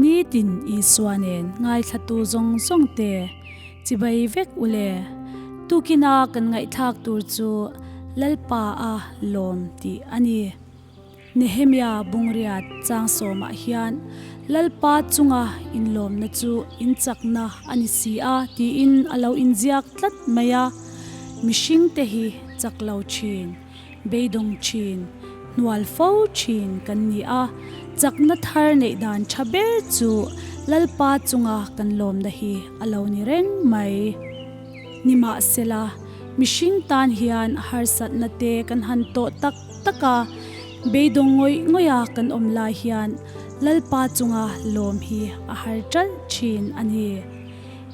Nitin Isua nen ngaithlatu zawng zawng te chibai vek u le. Tukina kan ngaihthlak tur chu Lalpa a lawm tih a ni. Nehemia bungriat chang sawmah hian Lalpa chunga inlawmna chu inchakna a ni si a tiin a lo inziak tlat mai a. Mihringte hi chak lo thin, beidawng thin, hnual fo thin kan ni a, chakna thar neih dan tha ber chu Lalpa chunga kan lawmna hi a lo ni reng mai. Nimahsela, mihring tan hian harsatna te kan han tawh tak tak a, beidawng ngawih ngawih a kan awm lai hian Lalpa chunga lawm hi a har ṭalh ṭhin a ni.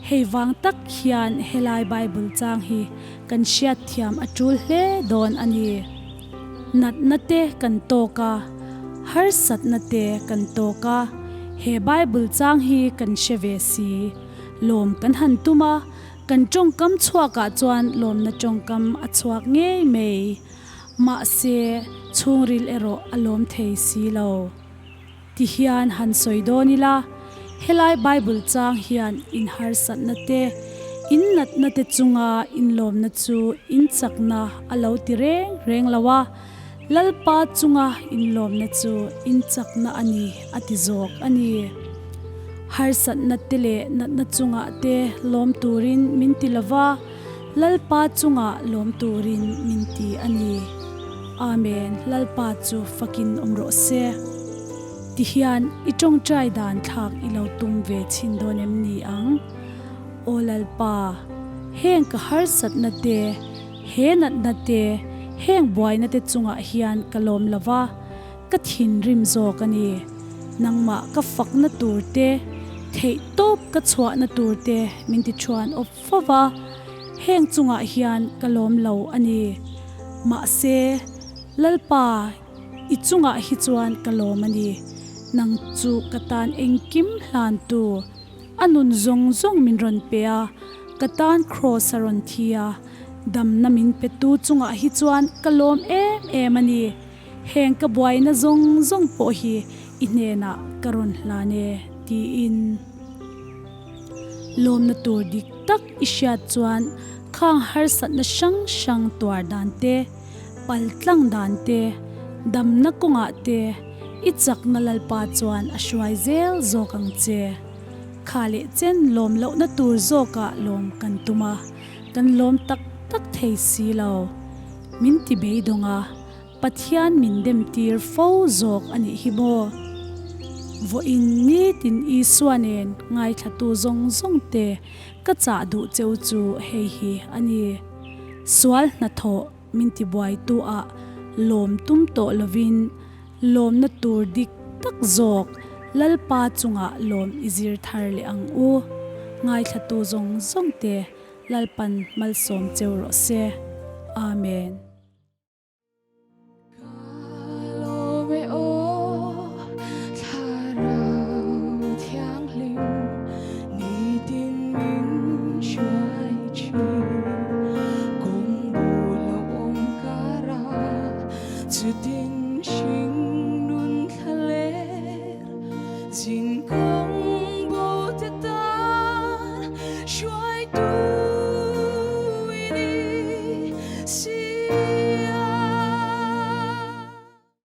Hei vang tak hian helai Bible chang hi kan hriatthiam a ṭul hle dawn a ni. Natna te kan tawk a, harsatna te kan tawk a, he Bible chang hi kan hre ve si. Lawm kan han tum a, kan ṭawngkam chhuakah chuan lawmna ṭawngkam a chhuak ngei mai. Mahse, chhungril erawh a lawm thei si lo. Ti hian han sawi dawn ila, helai Bible chang hian in harsatna te, in natna te chunga inlawmna chu in chakna a lo ti reng reng lo a, Lalpa chunga inlawmna chu in chakna a ni a ti zawk a ni. Harsatna te leh natna chungah te lawm turin min ti lo va, Lalpa chungah lawm turin min ti a ni. Amen, Lalpa chu fakin awm rawh se. Ti hian i tawngtai dan thlak i lo tum ve chhin dawn em ni ang? Aw Lalpa, heng ka harsatna te, he natna te, heng buaina te chungah hian ka lawm lo va, ka thinrim zawk a ni. Nangmah ka fakna tur te, theihtawp ka chhuahna tur te min ti thuan awp fo va, heng chungah hian ka lawm lo a ni. Mahse, Lalpa, i chungah hi chuan ka lawm a ni. Nang chu ka tan engkim hlantu, a nun zawng zawng min rawn pe a, ka tan kraws a rawn thi a, damna min petu chungah hi chuan ka lawm em em a ni. Heng ka buaina zawng zawng pawh hi i hnenah ka rawn hlan e, tiin. Lawmna tur dik tak i hriat chuan khang harsatna hrang hrang tuar dan te, pal tlang dan te, damna kawngah te i chakna Lalpa chuan a hruai zel zawk ang che. Kha leh chen lawm lohna tur zawkah lawm kan tum a, kan lawm tak tak thei si lo. Min ti beidawng a, Pathian min dem tir fo zawk a nih hi maw? Vawiin nitin Isua nen ngaithlatu zawng zawng te ka chah duh cheu chu hei hi a ni. Sual hnathawh min ti buaitu ah lawm tum tawh lovin lawmna tur dik tak zawk Lalpa chungah lawm i zir thar leh ang u. Ngaithlatu zawng zawng te Lalpan malsawm cheu rawh se. Amen.